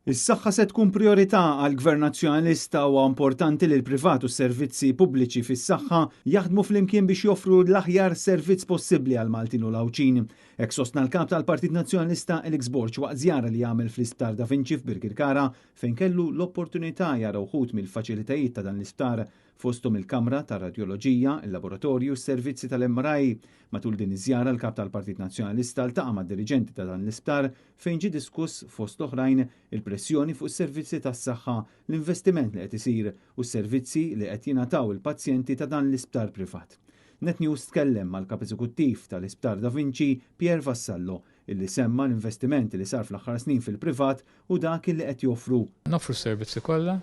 Is-saħħa se tkun priorità għall-Gvern Nazzjonalista u importanti li l-privat u s-servizzi pubbliċi fis-saħħa jaħdmu flimkien biex joffru l-aħjar servizz possibbli għal Maltin u l-Għawdxin. Hekk sostna l-kap tal-Partit Nazzjonalista Alex Borg waqt żjara li għamel fl-Isptar Da Vinci f'Birkirkara, fejn kellu l-opportunità jara wħud mill-faċilitajiet ta' dan l-isptar, fosthom il-kamra tar-radjoloġija, il-laboratorju u s-servizzi tal-MRI. Matul din iż-żjara, l-kap tal-Partit Nazzjonalista ltaqa' mad-diriġenti ta' dan l-isptar, fejn ġie diskuss, fost oħrajn, il-pressjoni fuq is-servizzi tas-saħħa, l-investiment li qed isir u s-servizzi li qed jingħataw il-pazjenti ta' dan l-isptar privat. Net News tkellem mal-Kap Eżekuttiv tal-Isptar Da Vinci, Pierre Vassallo, illi semma l-investiment li sar fl-aħħar snin fil-privat u dak li qed joffru. Noffru s-servizzi kollha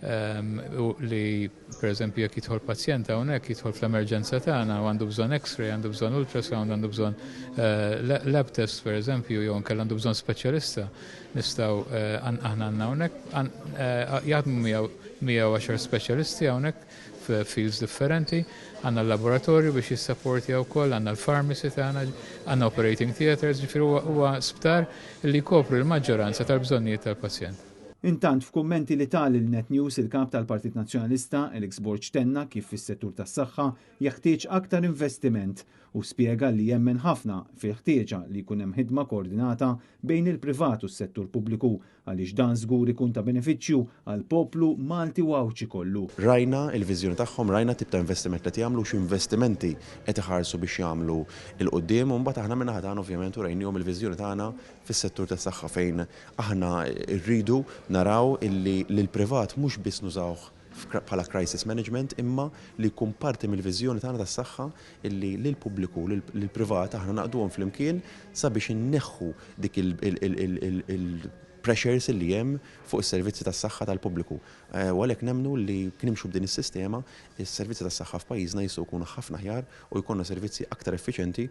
u li, pereżempju, jekk jidħol pazjent hawnhekk, jidħol fl-emerġenza tagħna u għandu bżonn X-ray, għandu bżonn ultrasound, għandu bżonn lab test, pereżempju, jew inkella għandu bżonn speċjalista, nistgħu aħna għandna hawnhekk jaħdmu 110 speċjalisti hawnhekk f'fields differenti, għandna l-laboratorju biex jissapporti wkoll, għandna l-pharmacy tagħna, għandna operating theatres, ġifieri huwa sptar li jkopri l-maġġoranza tal-bżonnijiet tal-pazjent. Intant, f'kummenti li ta lil Net News, il-kap tal-Partit Nazzjonalista Alex Borg tenna kif fis-settur tas-saħħa jeħtieġ aktar investiment u spjega li jemmen ħafna fil-ħtieġa li jkun hemm ħidma koordinata bejn il-privat u s-settur pubbliku, għaliex dan żgur ikun ta' benefiċċju għal poplu Malti u Għawdxi kollu. Rajna il-viżjoni tagħhom, rajna tip ta' investiment li qed jagħmlu, x'investimenti qed iħarsu biex jagħmlu 'l quddiem, u mbagħad aħna min-naħa tagħna ovvjament urejnihom il-viżjoni tagħna fis-settur tas-saħħa, fejn aħna rridu naraw illi l-privat mhux biss nużawh bħala crisis management, imma li jkun parti mill-viżjoni tagħna tas-saħħa, illi lill-pubbliku, lill-privat aħna naqduhom flimkien sabiex inneħħu dik il-pressures li hemm fuq is-servizzi tas-saħħa tal-pubbliku. U għalhekk nemmnu li kien nimxu b'din is-sistema, is-servizzi tas-saħħa f'pajjiżna jistgħu jkunu ħafna aħjar u jkollna servizzi aktar effiċjenti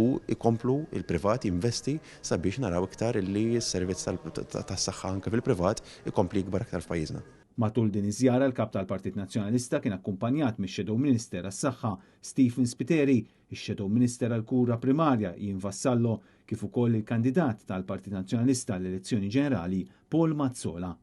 u jkomplu il-privat jinvesti sabiex naraw iktar li s-servizz tas-saħħa anke fil-privat ikompli jikbar aktar f'pajjiżna. Matul din iż-żjara, l-kap tal-Partit Nazzjonalista kien akkumpanjat mix-Shadow Minister għas-Saħħa Stephen Spiteri, ix-Shadow Minister għall-Kura Primarja Ian Vassallo, kif ukoll il-kandidat tal-Partit Nazzjonalista għall-elezzjoni ġenerali Paul Mazzola.